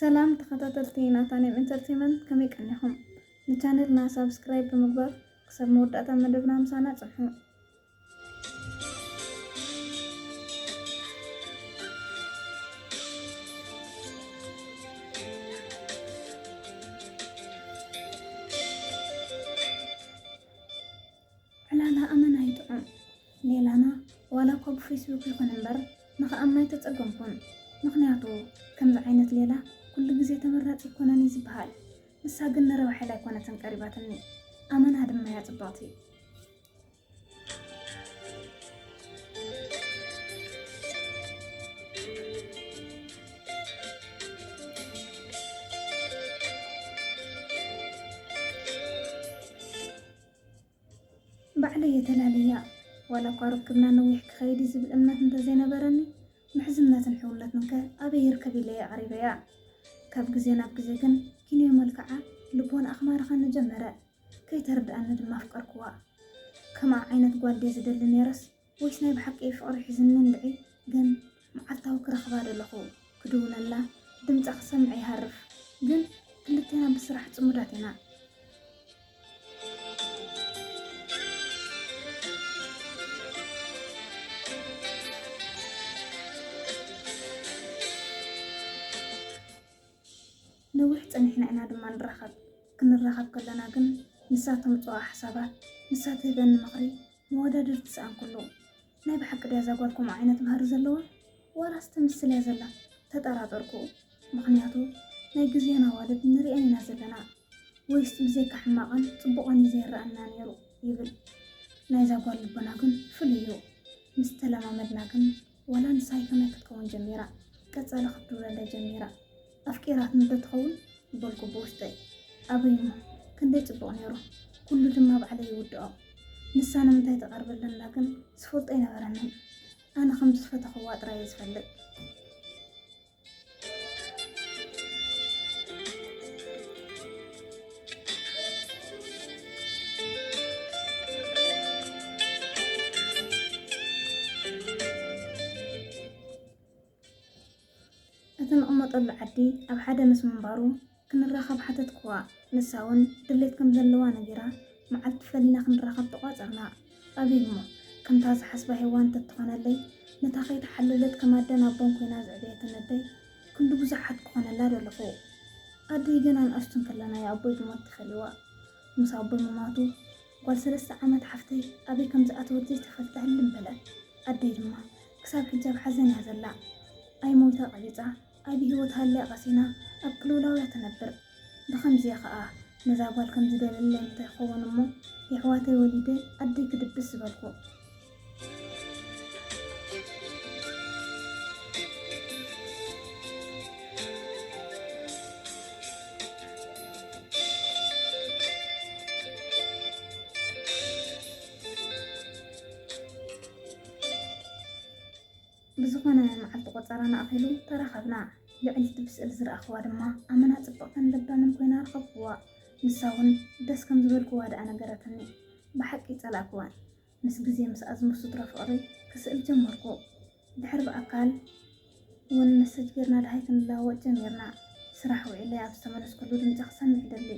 ሰላም ተኸታተልቲ ናታኒም ኢንተርቴይመንት፣ ከመይ ቀኒኹም? ንቻነልና ሳብስክራይብ ብምግባር ክሳብ መወዳእታ መደብና ምሳና ጽንሑ። ዕላላ ኣመና ይጥዑም። ሌላና ዋላ እኳ ብፌስቡክ ይኹን እምበር ንኽኣምና ኣይተጸገምኩን። ምኽንያቱ ከምዚ ዓይነት ሌላ ኩሉ ግዜ ተመራጺ ኣይኮነን እዩ ዝበሃል። ንሳ ግን ንረብሓይ ኣይኮነትን ቀሪባትኒ። ኣመና ድማ እያ ጽብቕቲ። ባዕለይ እየ ተላልያ። ዋላ እኳ ርክብና ነዊሕ ክኸይድ እዩ ዝብል እምነት እንተዘይነበረኒ፣ ምሕዝነትን ሕውነትን ከ ኣበይ ይርከብ ኢለ እየ ኣቕሪበያ። ካብ ግዜ ናብ ግዜ ግን ኪንዮ መልክዓ ልቦናኣ ክማርኸኒ ጀመረ። ከይተርድኣኒ ድማ ኣፍቀርክዋ። ከምኣ ዓይነት ጓል ድየ ዝደሊ ነይረስ፣ ወይስ ናይ ብሓቂ ፍቕሪ ሒዝኒ እንድዒ? ግን መዓልታዊ ክረኽባ ደለኹ፣ ክድውለላ፣ ድምጻ ክሰምዕ ይሃርፍ። ግን ክልቴና ብስራሕ ጽሙዳት ኢና። ነዊሕ ጸኒሕና ኢና ድማ ንራኸብ። ክንራኸብ ከለና ግን ንሳ ተምጽኦ ሓሳባት፣ ንሳ ትህበኒ ምኽሪ፣ መወዳድርቲ ሰኣንኩሉ። ናይ ብሓቂ ድያ እዛ ጓል ከምኡ ዓይነት ባህሪ ዘለዋ? ዋላስ ትምስል እያ ዘላ? ተጠራጠርኩ። ምኽንያቱ ናይ ግዜና ኣዋልድ ንርእየን ኢና ዘለና። ወይስ ብዘይካ ሕማቕን ጽቡቕን እዩ ዘይረኣና ነይሩ ይብል። ናይዛ ጓል ልቦና ግን ፍሉይ እዩ። ምስ ተለማመድና ግን ዋላ ንሳ ከመይ ክትከውን ጀሚራ፣ ቀጻሊ ክትድውለለይ ጀሚራ። ኣፍቂራትኒ ዶ ትኸውን? በልኩ ብውሽጠይ። ኣበይ እሞ፣ ክንደይ ጽቡቕ ነይሩ። ኩሉ ድማ ባዕለይ ይውድኦ። ንሳ ንምንታይ ትቐርብ ኣለና ግን ዝፈልጦ ኣይነበረንን። ኣነ ከም ዝፈተኽዋ ጥራይ እየ ዝፈልጥ። እቲ ንቕመጠሉ ዓዲ ኣብ ሓደ ምስ ምንባሩ፣ ክንራኸብ ሓተትክዋ። ንሳ እውን ድሌት ከም ዘለዋ ነጊራ፣ መዓልቲ ፈሊና ክንራኸብ ተቋጸርና። ኣበይ እሞ፣ ከምታ ዝሓስባ ሄዋን እንተትኾነለይ፣ ነታ ከይተሓለለት ከም ኣደን ኣቦን ኮይና ዘዕበየትን ኣደይ ክንዲ ብዙሓት ክኾነላ ደለኹ። ኣደይ ገና ንእሽቶ እንከለና እዩ ኣቦይ ብሞት ተፈሊዋ። ምስ ኣቦይ ምማቱ፣ ጓል ሰለስተ ዓመት ሓፍተይ ኣበይ ከም ዝኣተወት ዘይተፈልጠ ህልም በለት። ኣደይ ድማ ክሳብ ሕጂ ኣብ ሓዘን እያ ዘላ። ኣይሞይታ ቀቢጻ፣ ኣብ ህይወት ሃልያ ቀሲና ኣብ ቅልውላው እያ ትነብር። ብኸምዚ እየ ኸኣ ነዛ ጓል ከም ዝደለለይ እንተይኸውን እሞ፣ የሕዋተይ ወሊደ ኣደይ ክድብስ ዝበልኩ። ብዝኾነ መዓልቲ ቆጸራና ኣኺሉ ተራኸብና። ልዕልቲ ብስእሊ ዝረኣኽዋ ድማ ኣመና ጽብቕትን ለባምን ኮይና ረኸብክዋ። ንሳ እውን ደስ ከም ዝበልክዋ ደኣ ነገረትኒ። ብሓቂ ጸላእክዋን። ምስ ግዜ ምስ ኣዝሙ ስድሮ ፍቕሪ ክስእል ጀመርኩ። ድሕሪ ብኣካል እውን መሰጅ ጌርና ደሃይ ክንለዋወጥ ጀሚርና። ስራሕ ውዒለ ኣብ ዝተመለስኩሉ ድምጻ ክሰምዕ ይደሊ።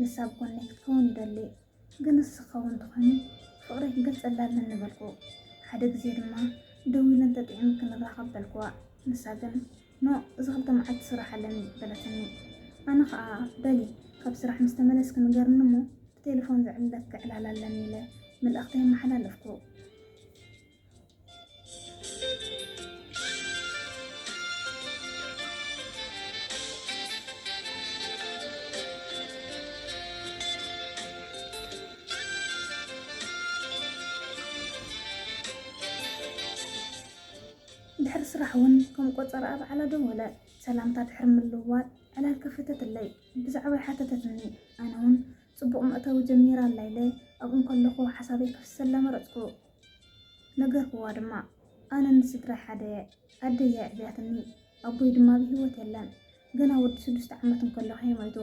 ንሳ ኣብ ጎነይ ክትከውን ይደሊ። ግን ንስኺ እውን እንተኾይኑ ፍቕረይ ክገልጸላ ኣለኒ በልኩ። ሓደ ግዜ ድማ ደዊለ እንተጥዒሙኪ ንራኸብ በልክዋ። ንሳ ግን ኖእ፣ እዚ ክልተ መዓልቲ ስራሕ ኣለኒ በለትኒ። ኣነ ኸኣ በሊ ካብ ስራሕ ምስ ተመለስኪ ንገርኒ እሞ ብቴሌፎን ዘዕልለኪ ዕላል ኣለኒ ኢለ መልእኽተይ ኣመሓላለፍኩ። ድሕሪ ስራሕ እውን ከም ቆጸራ ኣብ ዓላ ደወለ። ሰላምታ ድሕሪ ምልውዋጥ ዕላል ከፈተትለይ። ብዛዕባይ ሓተተትኒ። ኣነ እውን ጽቡቕ መእተዊ ጀሚራ ኣላ ኢለ ኣብኡ እንከለኹ ሓሳበይ ከፍስሰላ መረጽኩ። ነገርክዋ ድማ፣ ኣነን ንስድራይ ሓደ እየ። ኣደይ እያ ኣዕብያትኒ፣ ኣቦይ ድማ ብህይወት የለን። ገና ወዲ ሽዱሽተ ዓመት እንከለኹ እዩ ሞይቱ።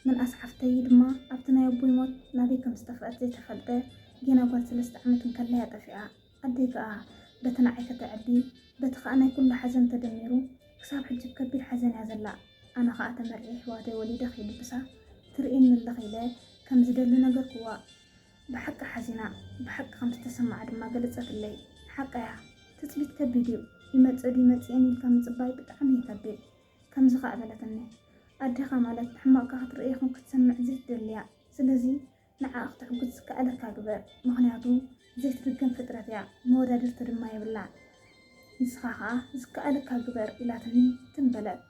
ምንኣስ ሓፍተይ ድማ ኣብቲ ናይ ኣቦይ ሞት ናበይ ከም ዝጠፍአት ዘይተፈልጠ፣ ጌና ጓል ሰለስተ ዓመት እንከላ እያ ጠፊኣ። ኣደይ ከኣ በቲ ንዓይ ከተዕቢ፣ በቲ ከኣ ናይ ኩሉ ሓዘን ተደሚሩ፣ ክሳብ ሕጂ ብከቢድ ሓዘን እያ ዘላ። ኣነ ኸኣ ተመርዒ ኣሕዋተይ ወሊደ ከይድብሳ ትርእየኒ ኣለኺ ኢለ ከም ዝደሊ ነገርክዋ። ብሓቂ ሓዚና፣ ብሓቂ ከም ዝተሰምዓ ድማ ገለጸትለይ። ሓቃ እያ፣ ትጽቢት ከቢድ እዩ። ይመጽእ ድዩ ይመጽእን ኢልካ ምጽባይ ብጣዕሚ ይኸብድ። ከምዚ ኸኣ በለትኒ፣ ኣዴኻ ማለት ሕማቕካ ክትርእይን ክትሰምዕን ዘይትደሊ እያ። ስለዚ ንዓኣ ክተሕጉስ ዝከኣለካ ግበር፣ ምኽንያቱ ዘይትድገም ፍጥረት እያ፣ መወዳድርቲ ድማ የብላን። ንስኻ ኸኣ ዝከኣለካ ግበር ኢላትኒ ትም በለት።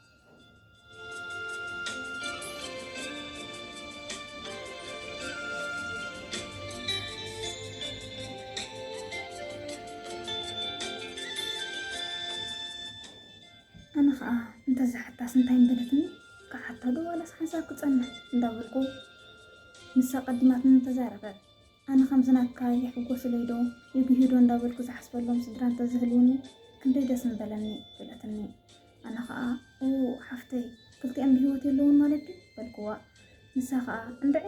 ኣነ ኸኣ እንተዝሓታስ እንታይ ምበለትኒ? ክሓታ ዶ ዋላስ ሓንሳብ ክጸንሕ እንዳበልኩ ንሳ ቀዲማትኒ ተዛረበት። ኣነ ከምዚ ናትካ ይሕጎስለይ ዶ ይጉህይ ዶ እንዳበልኩ ዝሓስበሎም ስድራ እንተዝህልውኒ ክንደይ ደስ ምበለኒ በለትኒ። ኣነ ኸኣ እው ሓፍተይ ክልቲኦም ብህይወት የለውን ማለት ድዩ በልክዋ። ንሳ ኸኣ እንድዒ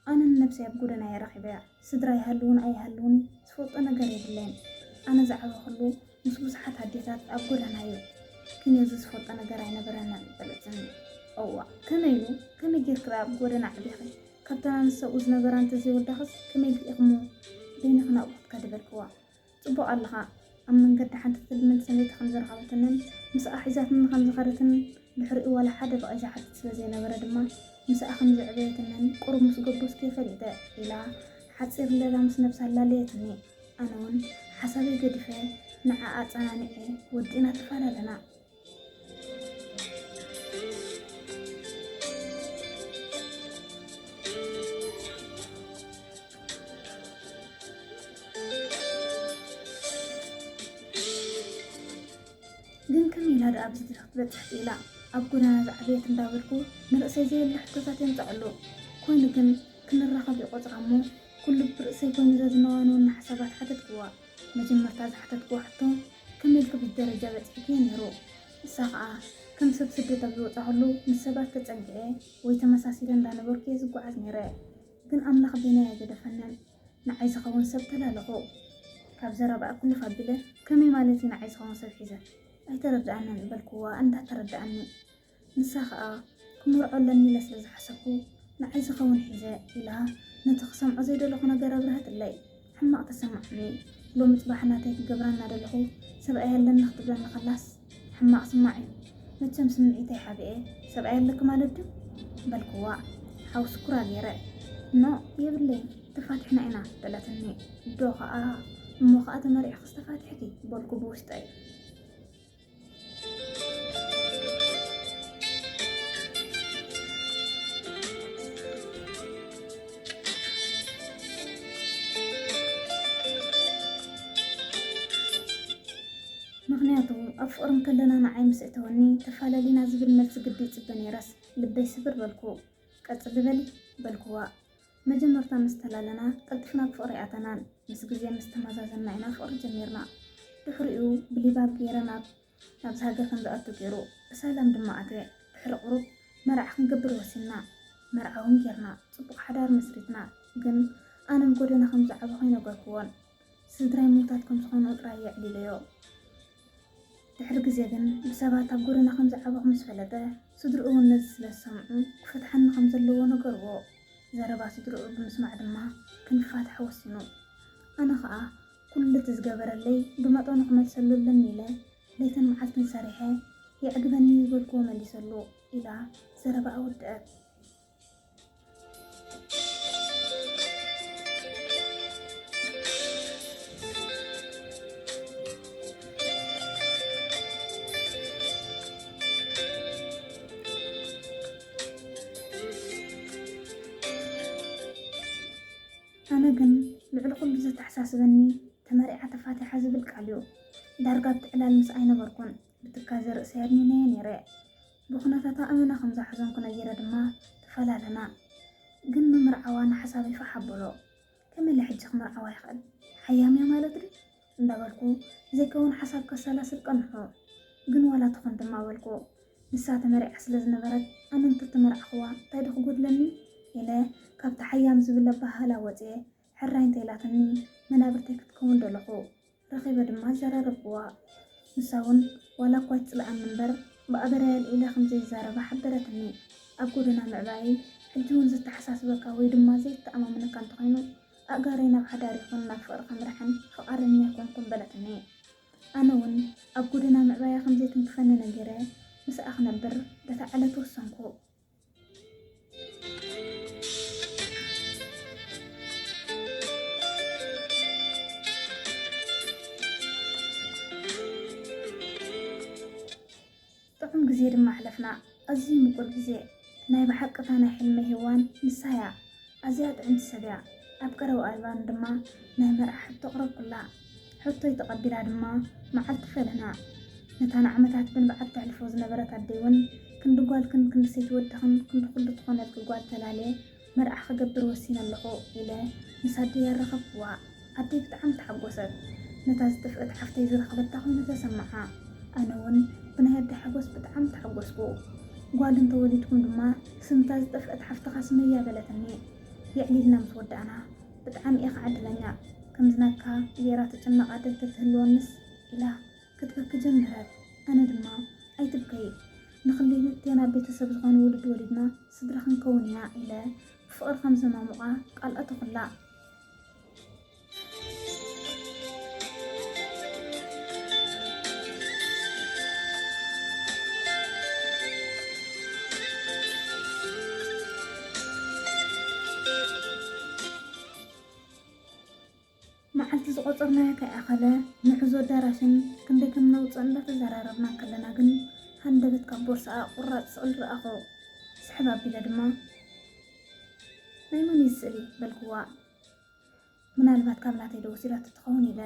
ኣነ ንነብሰይ ኣብ ጎደና እየ ረኺበያ። ስድራ ይሃልዉን ኣይሃልዉን ዝፈልጦ ነገር የብለይን። ኣነ ዝዓበኹሉ ምስ ብዙሓት ኣዴታት ኣብ ጎደና እዩ። ግን እዚ ዝፈልጦ ነገር ኣይነበረንን በለትኒ። እዋ ከመይ ኢሉ? ከመይ ጌርኪ ደኣ ኣብ ጎደና ዓቢኺ? ካብተን ኣንስቲ ኣብኡ ዝነበራ እንተዘይወዳኽስ ከመይ ኢልኪ ኢኺ እሞ በይንኺ ናብኡ ክትከዲ በልክዋ። ጽቡቕ ኣለኻ። ኣብ መንገዲ ሓንቲ ትልምን ሰበይቲ ከም ዝረኸበትንን ምስኣ ሒዛትኒ ከም ዝኸደትን ድሕሪኡ ዋላ ሓደ ብቐይ ዝሓትት ስለ ዘይነበረ ድማ ምስኣ ከም ዘዕበየትንን ቁሩብ ምስ ጎበዝኩ እየ ፈሊጠ ኢላ ሓጺር ለላ ምስ ነብሳ ኣላለየትኒ። ኣነ እውን ሓሳበይ ገዲፈ ንዓኣ ኣጸናኒዐ ወዲእና ተፈላለና። ግን ከመይ ኢላ ደኣ ኣብዚ ክትበጽሕ ክኢላ? ኣብ ጎደና ዝዓበየት እንዳበልኩ ንርእሰይ ዘየለ ሕቶታት የምጽኣሉ። ኮይኑ ግን ክንራኸብ ይቆጽራ እሞ ኩሉ ብርእሰይ ኮይኑ ዘዝነዋንወኒ ሓሳባት ሓተትክዋ። መጀመርታ ዝሓተትክዎ ሕቶ ከመይ ኢልኪ ኣብዚ ደረጃ በጺሕክዮ ነይሩ? ንሳ ኸኣ ከም ሰብ ስደት ኣብ ዝወጻኹሉ ምስ ሰባት ተጸጊዐ ወይ ተመሳሲለ እንዳነበርኩ እየ ዝጓዓዝ ነይረ። ግን ኣምላኽ በይነይ ኣይገደፈንን። ንዓይ ዝኸውን ሰብ ተላለኹ። ካብ ዘረባኣ ኩልፍ ኣቢለ ከመይ ማለት እዩ ንዓይ ዝኸውን ሰብ ሒዘ? ኣይተረድኣንን በልክዋ እንዳተረድኣኒ። ንሳ ኸኣ ክምርዖ ኣለኒ ኢለ ስለ ዝሓሰብኩ ንዓይ ዝኸውን ሒዘ ኢላ ነቲ ክሰምዖ ዘይደለኹ ነገር ኣብርሀትለይ። ሕማቕ ተሰማዕኒ። ሎሚ ጽባሕ ናተይ ክገብራ እናደለኹ ሰብኣይ ኣለኒ ክትብለኒ ከላስ ሕማቕ ስማዕ እዩ። መቸም ስምዒተይ ሓቢኤ ሰብኣይ ኣለኪ ማለት ድዩ? በልክዋ ሓው ስኩራ ገይረ። ኖ የብለይን ተፋቲሕና ኢና በለትኒ። ዶ ኸኣ እሞ ኸኣ ተመሪዕክስ ተፋቲሕኪ በልኩ ብውሽጠይ። ምኽንያቱ ኣብ ፍቕሪ እንከለና ንዓይ ምስ እተወኒ ተፋለሊና ዝብል መልሲ ግዲ ይጽበ ነይረስ ልበይ ስብር በልኩ። ቀጽሊ በሊ በልክዋ። መጀመርታ ምስ ተላለና ቀልጢፍና ኣብ ፍቕሪ ኣተናን ምስ ግዜ ምስ ተመዛዘና ኢና ፍቕሪ ጀሚርና። ድሕሪኡ ብሊባብ ገይረ ናብ ናብዚ ሃገር ከም ዝኣቱ ገይሩ ብሰላም ድማ ኣትየ። ድሕሪ ቁሩብ መርዓ ክንገብር ወሲንና። መርዓ እውን ጌርና ጽቡቕ ሓዳር መስሪትና። ግን ኣነ ኣብ ጎደና ከም ዝዓበኹ ኣይነገርክዎን። ስድራይ ምዉታት ከም ዝኾኑ ጥራይ እየ ኣዕሊለዮ። ድሕሪ ግዜ ግን ብሰባት ኣብ ጎደና ከም ዝዓበኹ ምስ ፈለጠ ስድርኡ እውን ነዚ ስለ ዝሰምዑ ክፈትሓኒ ከም ዘለዎ ነገርዎ። ዘረባ ስድርኡ ብምስማዕ ድማ ክንፋታሕ ወሲኑ። ኣነ ኸኣ ኩሉ እቲ ዝገበረለይ ብመጠኑ ክመልሰሉ ኣለኒ ኢለ ለይትን መዓልትን ሰሪሐ የዕግበኒ ዝበልክዎ መሊሰሉ ኢላ ዘረባኣ ወደአት። ኣነ ግን ልዕሊ ኩሉ ዘተሓሳስበኒ ተመሪዓ ተፋቲሓ ዝብል ቃል እዩ። ዳርጋ ኣብቲ ዕላል ምስኣ ኣይነበርኩን። ብትካዘ ርእሰይ ኣድኒነዮ ነይረ። ብኹነታታ ኣመና ከም ዝሓዘንኩ ነጊረ ድማ ተፈላለና። ግን ምምርዓዋ ንሓሳበይ ፋሕ ኣበሎ። ከመይ ኢለ ሕጂ ክምርዓዋ ይኽእል? ሓያም እያ ማለት ድዩ? እንዳበልኩ ዘይከውን ሓሳብ ከሰላስል ቀንሑ። ግን ዋላ ትኹን ድማ በልኩ። ንሳ ተመሪዓ ስለ ዝነበረት ኣነ እንተተመርዓኽዋ እንታይ ዶ ክጎድለኒ? ኢለ ካብቲ ሓያም ዝብል ኣበሃህላ ወፅየ ሕራይ እንተኢላትኒ መናብርተይ ክትከውን ደለኹ። ረኺበ ድማ ኣዘራረብክዋ። ንሳ እውን ዋላ እኳ ኣይትፅልኣኒ እምበር ብኣበራይ ኣልዒለ ከም ዘይዛረባ ሓበረትኒ። ኣብ ጎደና ምዕባየይ ሕጂ እውን ዘተሓሳስበካ ወይ ድማ ዘየተኣማምነካ እንተኾይኑ፣ ኣእጋረይ ናብ ሓዳር ይኹን ናብ ፍቕሪ ከምርሐን ፍቓደኛ ኣይኮንኩን በለትኒ። ኣነ እውን ኣብ ጎደና ምዕባያ ከም ዘይትንክፈኒ ነጊረ ምስኣ ክነብር በታ ዕለት ወሰንኩ። ጥዑም ግዜ ድማ ኣሕለፍና። ኣዝዩ ምቁር ግዜ። ናይ ብሓቂ እታ ናይ ሕልመይ ሄዋን ንሳ እያ። ኣዝያ ጥዕምቲ ሰብ እያ። ኣብ ቀረባ እዋን ድማ ናይ መርዓ ሕቶ ኣቕረብኩላ። ሕቶይ ተቐቢላ ድማ መዓልቲ ፈለና። ነታ ንዓመታት ብንብዓት ተሕልፎ ዝነበረት ኣደይ እውን ክንዲ ጓልክን ክንዲ ሰይቲ ወድኽን ክንዲ ኩሉ ትኾነልኪ ጓል ተላልየ መርዓ ክገብር ወሲነ ኣለኹ ኢለ ምስ ኣደይ ኣራኸብኩዋ። ኣደይ ብጣዕሚ ተሓጎሰት። ነታ ዝጠፍአት ሓፍተይ ዝረኸበታ ኮይኑ ተሰምዓ። ኣነ እውን ብናይ ኣደይ ሓጎስ ብጣዕሚ ተሓጎስኩ። ጓል እንተወሊድኩም ድማ ስምታ ዝጠፍአት ሓፍትኻ ስመያ በለትኒ። የዕሊልና ምስ ወዳእና ብጣዕሚ ኢኻ ዕድለኛ። ከምዚ ናትካ ጌራ ትጭነቕ ኣደ እንተትህልወንስ ኢላ ክትበኪ ጀመረት። ኣነ ድማ ኣይትብከዪ፣ ንኽልቴና ቤተሰብ ዝኾኑ ውሉድ ወሊድና ስድራ ክንከውን ኢና ኢለ ብፍቕሪ ከም ዘማሙቓ ቃል ኣተኹላ። መዓልቲ ዝቖጸርናዮ ከይኣኸለ፣ ምሕዞ ኣዳራሽን ክንደይ ከም ነውጽእ እንዳተዘራረብና እንከለና ግን፣ ሃንደበት ካብ ቦርሳኣ ቁራጽ ስእሊ ረኣኹ። ስሕብ ኣቢለ ድማ፣ "ናይ መን እዩ እዚ ስእሊ?" በልክዋ። "ምናልባት ካብ ናተይ ዶ ወሲዳቶ ትኸውን?" ኢለ።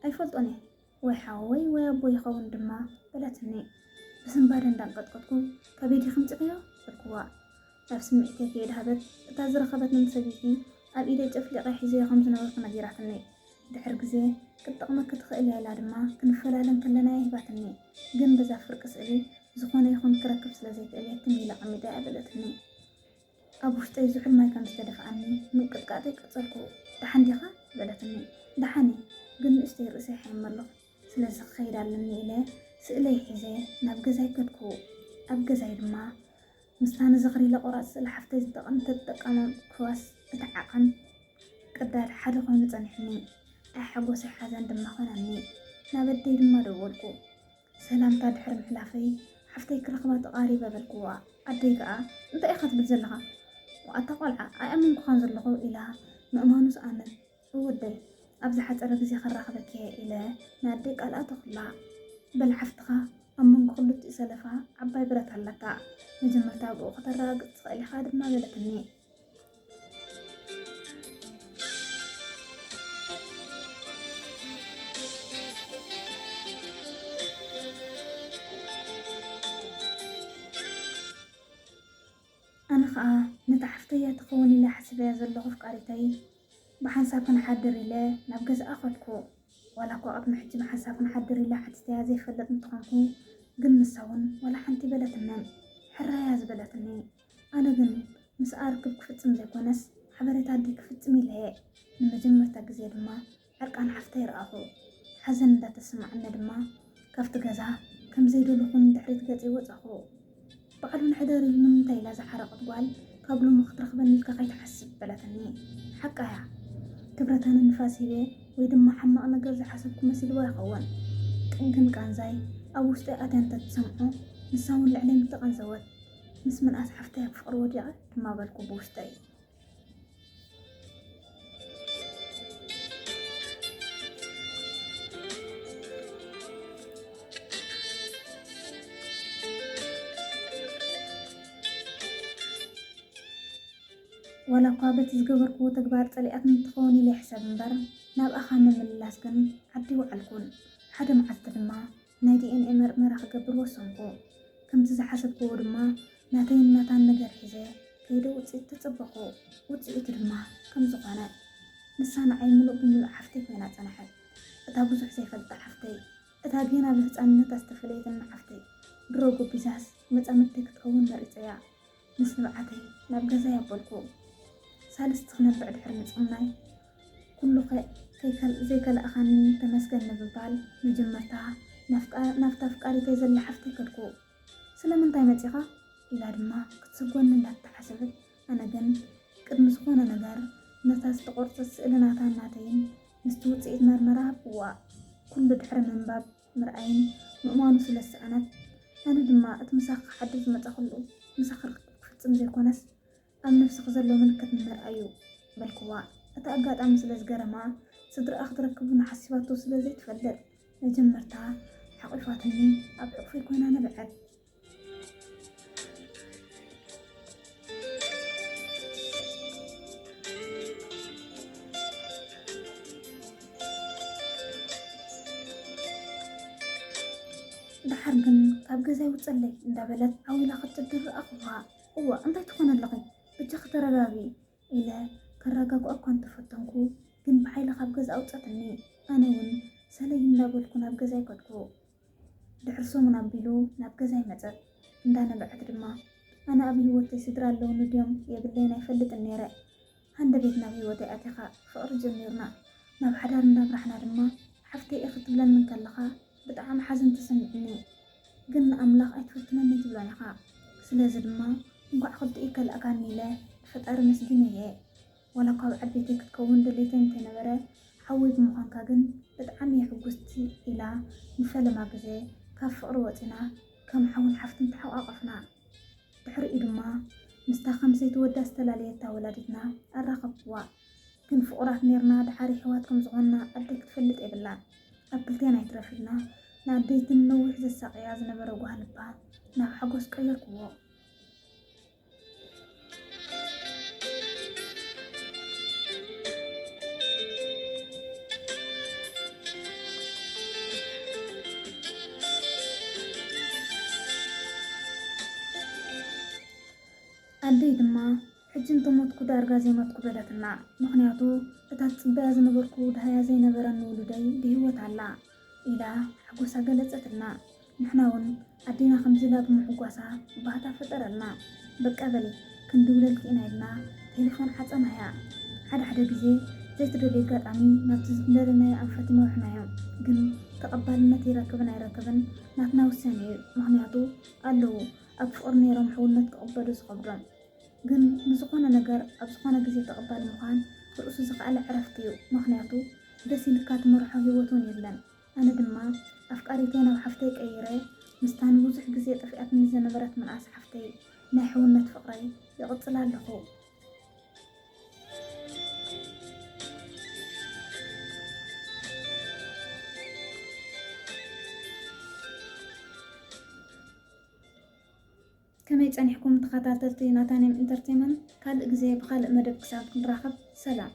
"ኣይፈልጦን እየ። ወይ ሓወይ ወይ ኣቦይ ይኸውን ድማ" በለትኒ። ብስንባደ እንዳንቀጥቀጥኩ፣ "ካበይ ዲኺ ኣምጺኽዮ?" በልክዋ። ናብ ስምዒተይ ከየድሃበት፣ እታ ዝረኸበትኒ ሰበይቲ ኣብ ኢደይ ጨፍሊቐ ሒዘዮ ከም ዝነበርኩ ነጊራትኒ። ድሕሪ ግዜ "ክትጠቕመኪ ትኽእል እያ" ኢላ ድማ ክንፈላለ እንከለና እያ ሂባትኒ። ግን በዛ ፍርቂ ስእሊ ዝኾነ ይኹን ክረክብ ስለ ዘይክእል እየ ትም ኢለ ኣቐሚጠያ በለትኒ። ኣብ ውሽጠይ ዝሑል ማይ ከም ዝተደፍኣኒ ምንቅጥቃጠይ ቀጸልኩ። "ደሓን ዲኻ?" በለትኒ። "ደሓን እየ፣ ግን ንእሽተይ ርእሰይ ይሓይም ኣሎ፣ ስለዚ ክኸይድ ኣለኒ" ኢለ ስእለይ ሒዘ ናብ ገዛይ ከድኩ። ኣብ ገዛይ ድማ ምስታ ንዝኽሪ ኢለ ቆራጽ ስእሊ ሓፍተይ ዝጠቐም-፣ ተትጥቀሞ ክዋስ እቲ ዓቐን ቅዳድ ሓደ ኮይኑ ጸኒሑኒ። ኣይ ሓጎሰይ ሓዘን ድማ ኮነኒ። ናብ ኣደይ ድማ ደወልኩ። ሰላምታ ድሕሪ ምሕላፈይ፣ ሓፍተይ ክረኽባ ተቓሪበ በልክዋ። ኣደይ ከኣ፣ "እንታይ ኢኻ ትብል ዘለኻ? ኣታ ቆልዓ፣ ኣይኣመንኩኻን ዘለኹ" ኢላ ምእማኑ ሰኣነት። "እወ ኣደይ፣ ኣብ ዝሓጸረ ግዜ ከራኽበኪ እየ" ኢለ ንኣደይ ቃል ኣተኹላ። "በል ሓፍትኻ ኣብ መንጎ ክልቲኡ ሰለፋ ዓባይ ብረት ኣለታ። መጀመርታ ብኡ ከተረጋግጽ ትኽእል ኢኻ" ድማ በለትኒ። ኣነ ኸኣ ነታ ሓፍተያ ትኸውን ኢለ ሓሲበያ ዘለኹ ኣፍቃሪተይ ብሓንሳብ ክንሓድር ኢለ ናብ ገዛኣ ከድኩ። ዋላ እኳ ቅድሚ ሕጂ ብሓንሳብ ክንሓድር ኢለ ሓቲተያ ዘይፈልጥ እንተኾንኩ፣ ግን ንሳ እውን ዋላ ሓንቲ ኣይበለትንን። ሕራይ እያ ዝበለትኒ። ኣነ ግን ምስኣ ርክብ ክፍጽም ዘይኮነስ፣ ሓበሬታ ኣደይ ክፍጽም ኢለ እየ። ንመጀመርታ ግዜ ድማ ዕርቃን ሓፍተይ ረኣኹ። ሓዘን እንዳተሰማዓኒ ድማ፣ ካብቲ ገዛ ከም ዘይደለኹ ንድሕሪት ገጸይ ወጻኹ። ባዕሉ ንሕደር ኢሉ ንምንታይ ኢላ ዝሓረቐት ጓል ካብ ሎሚ ክትረኽበኒ ኢልካ ከይትሓስብ በለትኒ። ሓቃ እያ። ክብረታ ንንፋስ ሂበ ወይ ድማ ሕማቕ ነገር ዝሓሰብኩ መሲልዋ ይኸውን። ግን ቃንዛይ ኣብ ውሽጠይ ኣትያ እንተትሰምዖ፣ ንሳ እውን ልዕለይ ምተቐንዘወት። ምስ ምንኣስ ሓፍተይ ኣብ ፍቕሪ ወዲቐ ድማ በልኩ ብውሽጠይ። ዋላ እኳ በቲ ዝገበርክዎ ተግባር ጸሊኣትኒ ትኸውን ኢለ ይሕሰብ እምበር፣ ናብኣኻ ምምልላስ ግን ዓዲ ይወዓልኩን። ሓደ መዓልቲ ድማ ናይ ዲ ኤን ኤ መርመራ ክገብር ወሰንኩ። ከምቲ ዝሓሰብክዎ ድማ ናተይን ናታን ነገር ሒዘ ከይደ ውጽኢት ተጸበኹ። ውጽኢቱ ድማ ከም ዝኾነ፣ ንሳ ንዓይ ምሉእ ብምሉእ ሓፍተይ ኮይና ጸንሐት። እታ ብዙሕ ዘይፈልጣ ሓፍተይ፣ እታ ጌና ብህጻንነታ ዝተፈለየትኒ ሓፍተይ፣ ድሮ ጎቢዛስ መጻምድተይ ክትከውን መሪጸያ። ምስ ንብዓተይ ናብ ገዛይ ኣበልኩ። ሳልስቲ ክነብዕ ድሕሪ ምጽናይ፣ ኩሉ ከ-፣ ከይከል-፣ ዘይከላእኻኒ ተመስገን ንምባል፣ መጀመርታ ናፍቃ-፣ ናብታ ኣፍቃሪተይ ዘላ ሓፍተይ ከድኩ። ስለምንታይ መጺኻ? ኢላ ድማ ክትስጎኒ እንዳተሓሰበት፣ ኣነ ግን ቅድሚ ዝኾነ ነገር ነታ ዝተቖርጸት ስእሊ ናታን ናተይን ምስቲ ውጽኢት መርመራ ሃብክዋ። ኩሉ ድሕሪ ምንባብ፣ ምርኣይን ምእማኑ ስለ ዝሰኣነት፣ ኣነ ድማ እቲ ምሳኺ ክሓድር ዝመጻኹሉ ምሳኺ ርክብ ክፍጽም ዘይኮነስ ኣብ ነፍስኺ ዘሎ ምልክት ንምርኣዩ በልክዋ። እቲ ኣጋጣሚ ስለ ዝገረማ፣ ስድራኣ ክትረክብ እውን ሓሲባቶ ስለ ዘይትፈልጥ፣ መጀመርታ ሓቒፋትኒ ኣብ ሕቑፈይ ኮይና ነብዐት። ደሓር ግን ካብ ገዛይ ውጸለይ እንዳበለት ዓው ኢላ ክትጭድር ረኣኹዋ። እዋ እንታይ ትኾኒ ኣለኺ? በጃኺ ተረጋግኢ ኢለ ከረጋግኦ እኳ እንተፈተንኩ፣ ግን ብሓይሊ ካብ ገዛ ኣውጸትኒ። ኣነ እውን ሰለይ እንዳበልኩ ናብ ገዛይ ከድኩ። ድሕሪ ሰሙን ኣቢሉ ናብ ገዛይ መጸት። እንዳነበዐት ድማ፣ ኣነ ኣብ ህይወተይ ስድራ ኣለውኒ ድዮም የብለይን ኣይፈልጥን ነይረ። ሃንደበት ናብ ህይወተይ ኣቲኻ ፍቕሪ ጀሚርና። ናብ ሓዳር እንዳምራሕና ድማ ሓፍተይ ኢኺ ክትብለኒ እንከለኻ ብጣዕሚ ሓዘን ተሰሚዕኒ። ግን ንኣምላኽ ኣይትፈትነኒ ትብሎን ኢኻ። ስለዚ ድማ እንኳዕ ክልቲኡ ከላእካኒ ኢለ ንፈጣሪ ኣመስጊነየ። ዋላ እኳ ኣብ ዓድ ቤተይ ክትከውን ድሌተይ እንተነበረ፣ ሓወይ ብምዃንካ ግን ብጣዕሚ እየ ሕጉስቲ ኢላ ንፈለማ ግዜ ካብ ፍቕሪ ወጺና ከም ሓውን ሓፍትን ተሓቋቐፍና። ድሕሪኡ ድማ ምስታ ከም ሰይቲ ወዳ ዝተላለየታ ወላዲትና ኣራኸብክዋ። ግን ፍቑራት ኔርና፣ ደሓር የሕዋት ከም ዝኾንና ኣደይ ክትፈልጥ የብላን። ኣብ ክልቴና ኣይትረፍ ኢልና ንኣደይትን ነዊሕ ዘሳቕያ ዝነበረ ጓህ ልባ ናብ ሓጎስ ቀየርክዎ። ኣደይ ድማ ሕጂ እንተሞትኩ ዳርጋ ዘይሞትኩ በለትና። ምኽንያቱ እታ ትጽበያ ዝነበርኩ ደሃያ ዘይነበረኒ ውሉደይ ብህይወት ኣላ ኢላ ሓጎሳ ገለጸትና። ንሕና እውን ኣዴና ከምዚ ኢላ ብምሕጓሳ ባህታ ፈጠረልና። በቃ በሊ ክንድውለልኪ ኢና ኢልና ቴሌፎን ዓጸናያ። ሓደ ሓደ ግዜ ዘይትደልዮ ኣጋጣሚ ናብቲ ዝደለናዮ ኣንፈት ይመርሑና እዮም። ግን ተቐባልነት ይረክብን ኣይረክብን ናትና ውሳኔ እዩ። ምኽንያቱ ኣለዉ ኣብ ፍቕሪ ነይሮም ሕውነት ክቕበሉ ዝኸብዶም። ግን ንዝኾነ ነገር ኣብ ዝኾነ ግዜ ተቐባሊ ምዃን ርእሱ ዝኸኣለ ዕረፍቲ እዩ። ምኽንያቱ ደስ ኢልካ ትመርሖ ህይወት እውን የለን። ኣነ ድማ ኣፍቃሪተይ ናብ ሓፍተይ ቀይረ፣ ምስታ ንብዙሕ ግዜ ጠፊኣትኒ ዝነበረት ምንኣስ ሓፍተይ ናይ ሕውነት ፍቕረይ ይቕጽል ኣለኹ። ከመይ ጸኒሕኩም ተኸታተልቲ ናታኒም ኢንተርቴይመንት? ካልእ ግዜ ብኻልእ መደብ ክሳብ ክንራኸብ ሰላም።